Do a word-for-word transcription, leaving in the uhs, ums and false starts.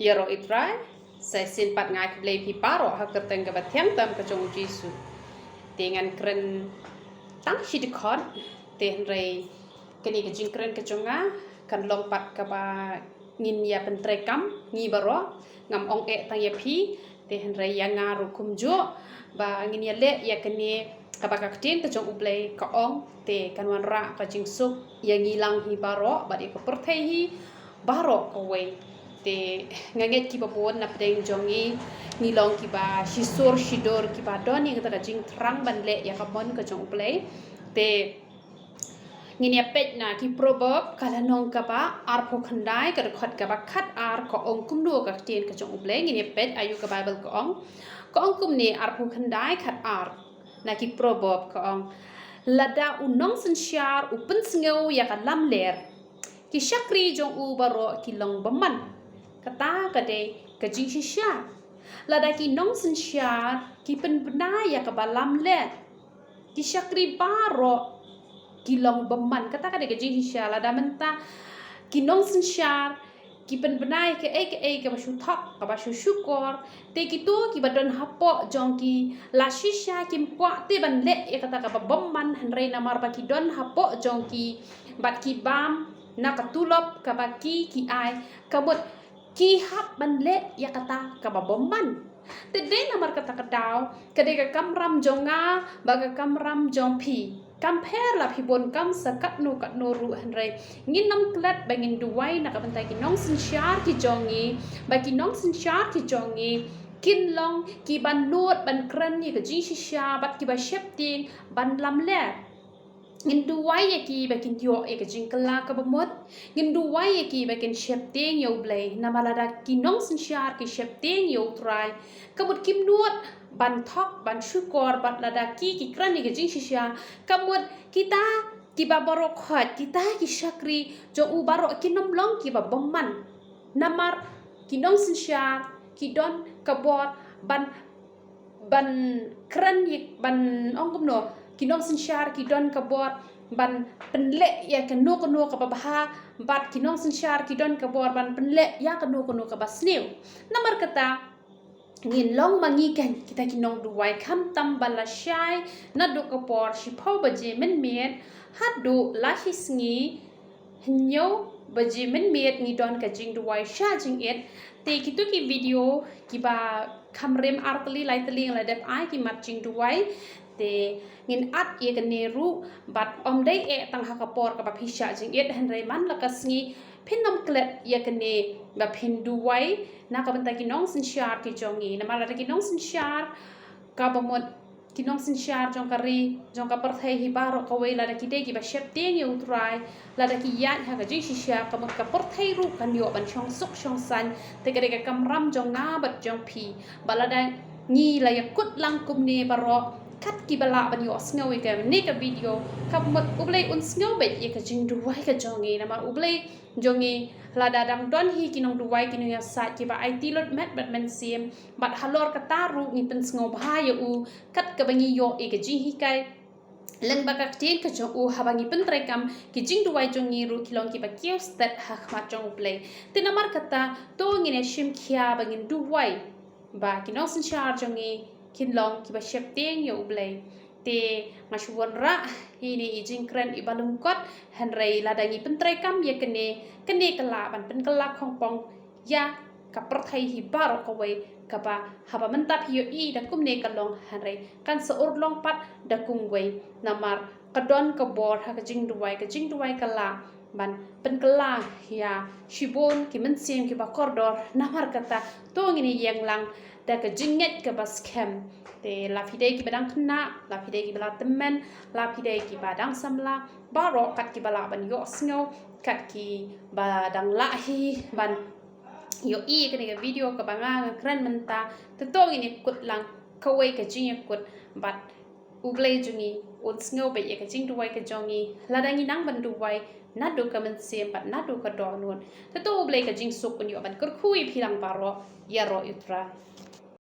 Ïaroh ïa u Trai. Sa shisien pat nga ai khublei ïa phi baroh ha ka kyrteng kaba thiang tam ka jong u Jisu. Te ngan kren tang shi dkhot, te hynrei kane ka jingkren ka jong nga kan long pat kaba ngin ïa pyntreikam ngi baroh. Ngam ong eh tang ïa phi, te hynrei ïa nga ruh kumjuh, ba ngin ïaleh ïa kane kaba ka ktien ka jong U Blei ka ong, te kan wanrah ka jingsuk ïa ngi lang hi baroh bad ïa ka pyrthei hi baroh kawei. Te nga ngeit kiba bun na pdeng jong ngi, ngi long kiba shisur shidur, kiba don ïa kata ka jingthrang ban leh ïa ka mon ka jong U Blei. Te ngin ïa peit na ki Proverb ka lynnong kaba arphew khyndai, ka dkhot kaba khatar, ka ong kumno ka ktien ka jong U Blei. Ngin ïa peit aïu ka Baibl ka ong. Ka ong kumne, arphew khyndai khatar, na ki Proverb ka ong: Lada u nongsynshar u pynsngew ïa ka lamler, ki shakri jong u baroh ki long bymman. Kata ka dei ka jingshisha. Lada ki nongsynshar ki pynbna ïa kaba lamler, ki shakri baroh ki long bymman. Kata ka dei ka jingshisha. Lada mynta ki nongsynshar ki pynbna ïa kaei kaei kaba shu thok, kaba shu shukor, te kito kiba don hapoh jong ki la shisha kim kwah te ban leh ïa kata kaba bymman, hynrei namar ba ki don hapoh jong ki bad ki bam na ka tulop kaba ki ki ai, ka mut ki hap ban leh ïa kata kaba bymman. Te dei namar kata ka daw, ka dei ka kamram jong nga bad ka kamram jong phi. Kam pher la phi bun kam sa katno katno ruh, hynrei ngin ym klet ba ngin duwai na ka bynta ki nongsynshar ki jong ngi, ba ki nongsynshar ki jong ngi kin long kiban nud ban kren ïa ka jingshisha bad kiba sheptieng ban lamler. Ngin duwai ïa ki ba kin ïoh ïa ka jingkylla kaba mut. Ngin duwai ïa ki ba kin sheptieng ïa U Blei. Namar lada ki nongsynshar ki sheptieng ïa U Trai, ka mut kim nud ban thok, ban shukor, bad lada ki ki kren ïa ka jingshisha, ka mut kita kiba baroh khoit, kita ki shakri jong u baroh kin ym long kiba bymman. Namar ki nongsynshar ki don ka bor ban ban kren ïa, ban ong kumno, ki nongsynshar ki don ka bor ban pynleh ïa kano kano kaba bha, bad ki nongsynshar ki don ka bor ban pynleh ïa kano kano kaba sniew. Namar kata, ngin long ma ngi kan kita ki nongduwai, khamtam ba la shai naduh ka por shiphew baje mynmiet haduh la shi sngi hynñiew baje mynmiet ngi don ka jingduwai sha jingit. Te kito ki video kiba kham rim ar tylli lai tylli nga la dep ai ki mat jingduwai. Te ngin add ïa kane ruh, bad ym dei eh tang ha ka por kaba phi shah jingit, hynrei man la ka sngi phin ym klet ïa kane ba phin duwai na ka bynta ki nongsynshar ki jong ngi. Namar lada ki nongsynshar kaba mut, ki nongsynshar jong ka ri, jong ka pyrthei hi baroh kawei, lada ki dei kiba sheptieng ïa U Trai, lada ki ïaid ha ka jingshisha, ka mut ka pyrthei ruh kan ïoh ban shong suk shong saiñ. Te ka dei ka kamram jong nga bad jong phi, ba lada ngi la ïakut lang kumne baroh, kat kiba lah ban ïohsngew ïa kane ka video, ka mut U Blei un sngew beit ïa ka jingduwai ka jong ngi. Namar U Blei jong ngi, lada dang don hi ki nongduwai, ki nongïasaid kiba aiti lut met bad mynsiem, bad halor kata ruh ngi pynsngewbha ïa u kat kaba ngi ïoh ïa ka jinghikai lyngba ka ktien ka jong u, haba ngi pyntreikam ki jingduwai jong ngi ruh ki long kiba kiew stet ha khmat jong U Blei. Te namar kata, to ngin ïa shim khia ba ngin duwai ba ki nongsynshar jong ngi kin long kiba sheptieng ïa U Blei. Te nga shu wanrah ïa ine i jingkren iba lyngkot, hynrei lada ngi pyntreikam ïa kane, kane ka lah ban pynkylla khongpong ïa ka pyrthei hi baroh kawei, kaba haba mynta phi ïohi da kumne ka long, hynrei kan sa urlong pat da kumwei. Namar ka don ka bor ha ka jingduwai, ka jingduwai ka lah ban pynkylla ïa shibun ki mynsiem kiba kordor. Namar kata, to ngin ïeng lang da ka jingngeit kaba skhem. Te la phi dei kiba dang khynnah, la phi dei kiba la tymmen, la phi dei kiba dang samla, baroh kat kiba lah ban ïohsngew, kat kiba dang lah hi ban ïohi ïa kane ka video kaba nga nga kren mynta. Te to ngin ïakut lang kawei ka jingïakut, bad U Blei jong ngi un sngew beit ïa ka jingduwai ka jong ngi lada ngi nang ban duwai naduh ka mynsiem bad naduh ka dohnud. Te to U Blei ka jingsuk un ïoh ban kyrkhu ïa phi lang baroh. Ïaroh ïa U Trai.